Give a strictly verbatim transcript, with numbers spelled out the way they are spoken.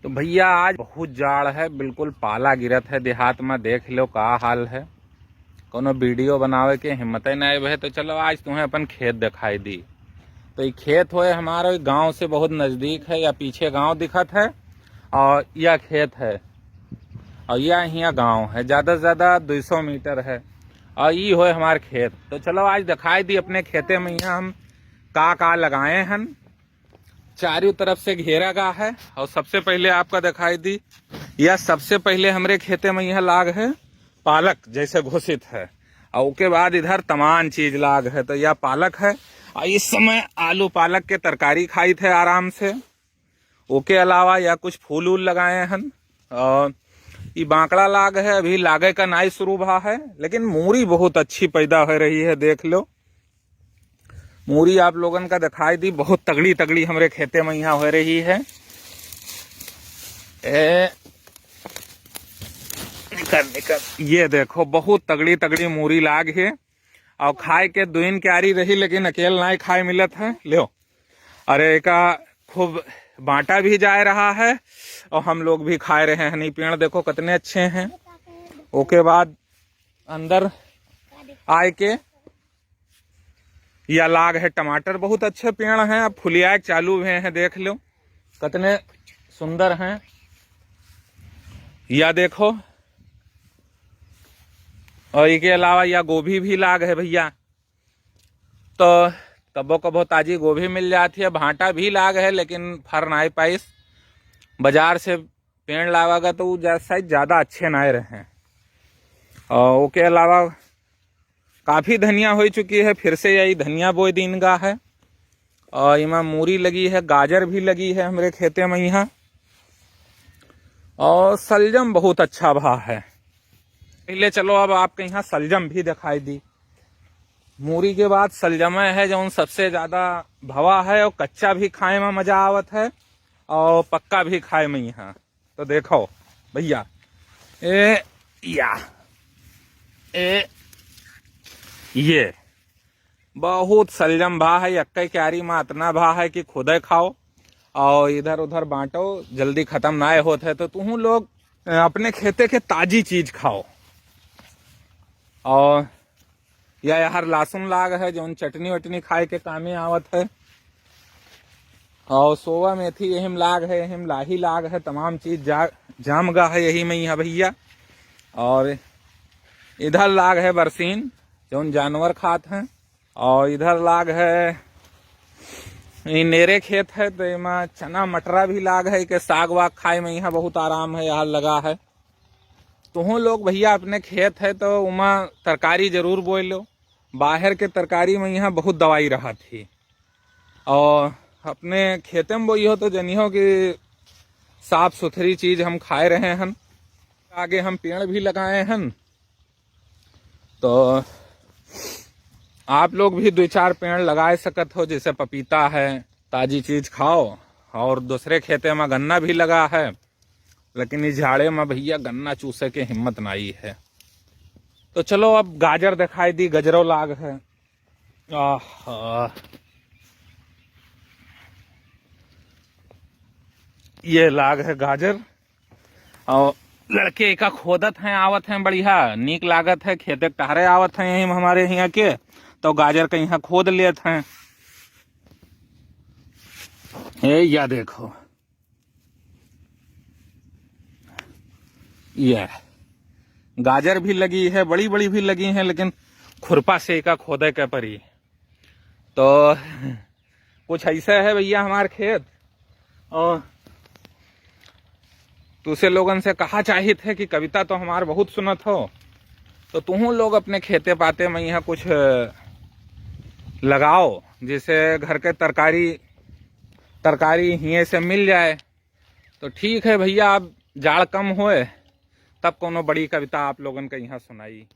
तो भइया, आज बहुत जाड़ है, बिल्कुल पाला गिरत है देहात में। देख लो का हाल है, कौनो वीडियो बनावे के हिम्मते नाहीं भए। तो चलो, आज तुम्हें अपन खेत दिखाई दी। तो ये खेत होए हमारे गांव से बहुत नज़दीक है, या पीछे गांव दिखत है और या खेत है और या हियाँ गांव है, ज़्यादा से ज़्यादा दो सौ मीटर है। और ई होए हमार खेत। तो चलो, आज दिखाई दी अपने खेते में यहाँ हम का का लगाए हन। चारों तरफ से घेरा गा है। और सबसे पहले आपका दिखाई दी, या सबसे पहले हमरे खेते में यह लाग है पालक, जैसे घोषित है। और ओके बाद इधर तमाम चीज लाग है। तो यह पालक है, और इस समय आलू पालक के तरकारी खाइत है आराम से। ओके अलावा या कुछ फूल उल लगाए हन। और ई बांकड़ा लाग है, अभी लागे का नाई शुरू भा है, लेकिन मूरी बहुत अच्छी पैदा हो रही है। देख लो, मूरी आप लोगन का दिखाई दी, बहुत तगड़ी तगड़ी हमरे खेते में यहाँ हो रही है। ए, निकल, निकल। ये देखो, बहुत तगड़ी तगड़ी मूरी लाग है। और खाए के दुइन क्यारी रही, लेकिन अकेल नाई खाए मिलत है। लो, अरे, एका खूब बांटा भी जाए रहा है और हम लोग भी खाए रहे हैं। ई पेड़ देखो कितने अच्छे हैं। ओके बाद अंदर आए के या लाग है टमाटर, बहुत अच्छे पेड़ हैं, अब फुलियाए चालू हुए हैं। देख लो कितने सुंदर हैं। या देखो, और इके अलावा या गोभी भी लाग है भइया। तो कबो कबो ताजी गोभी मिल जाती है, भांटा भी लाग है, लेकिन फर नाई पाइस। बाजार से पेड़ लावागा तो उ जा-, शायद ज़्यादा अच्छे नाई रहे। और ओके अलावा काफ़ी धनिया हो चुकी है, फिर से यही धनिया बोए दीन गा है। और इमा मूरी लगी है, गाजर भी लगी है हमरे खेते में यहाँ। और सलजम बहुत अच्छा भा है। पहले चलो, अब आपके यहाँ सलजम भी दिखाई दी। मूरी के बाद सलजम है, जौन सबसे ज़्यादा भवा है और कच्चा भी खाए में मज़ा आवत है और पक्का भी खाए में यहाँ। तो देखो भइया, ए, या, ए, ये बहुत सलजम भा है, यक्के क्यारी में अतना भा है कि खुदे खाओ और इधर उधर बांटो, जल्दी खतम नाय होत है। तो तुहूँ लोग, अ, अपने खेते के ताजी चीज खाओ। और या यार लहसुन लाग है, जौन चटनी वटनी खाए के कामे आवत है। और सोवा मेथी यही में लाग है, यही में लाही लाग है, तमाम चीज जा-, जाम गा है यही में यहाँ भइया। और इधर लाग है बरसीन, जौन जानवर खात हैं। और इधर लाग है, ई नेरे खेत है, तो एमा चना मटरा भी लाग है, के साग वाग खाए में यहाँ बहुत आराम है, यहाँ लगा है। तुहूँ लोग भइया अपने खेत है तो उमा तरकारी जरूर बोए लो। बाहर के तरकारी में यहाँ बहुत दवाई रहत ही, और अपने खेते में बोई हो तो जनिहो कि साफ सुथरी चीज हम खाए रहे हन। आगे हम पेड़ भी लगाए हन, तो आप लोग भी दो चार पेड़ लगाए सकत हो, जैसे पपीता है, ताजी चीज खाओ। और दूसरे खेते में गन्ना भी लगा है, लेकिन इस झाड़े में भइया गन्ना चूसे के हिम्मत नाई है। तो चलो, अब गाजर दिखाई दी, गजरो लाग है। आहा, ये लाग है गाजर। और लड़के एका खोदत हैं, आवत हैं, बढ़िया नीक लागत है, खेते के टहरे आवत हैं यही में हमारे यहाँ के, तो गाजर के यहाँ खोद लेत हैं। ए, या देखो, ये गाजर भी लगी है, बड़ी बड़ी भी लगी हैं, लेकिन खुरपा से एका खोदे के परी। तो कुछ ऐसा है भइया हमार खेत। और तुसे लोगन से कहा चाहित है कि कविता तो हमार बहुत सुनत हो, तो तुहूँ लोग अपने खेते पाते में यहाँ कुछ लगाओ, जिससे घर के तरकारी, तरकारी हिये से मिल जाए। तो ठीक है भइया, अब जाड़ कम होए, तब कोनो बड़ी कविता आप लोगन के यहाँ सुनाई।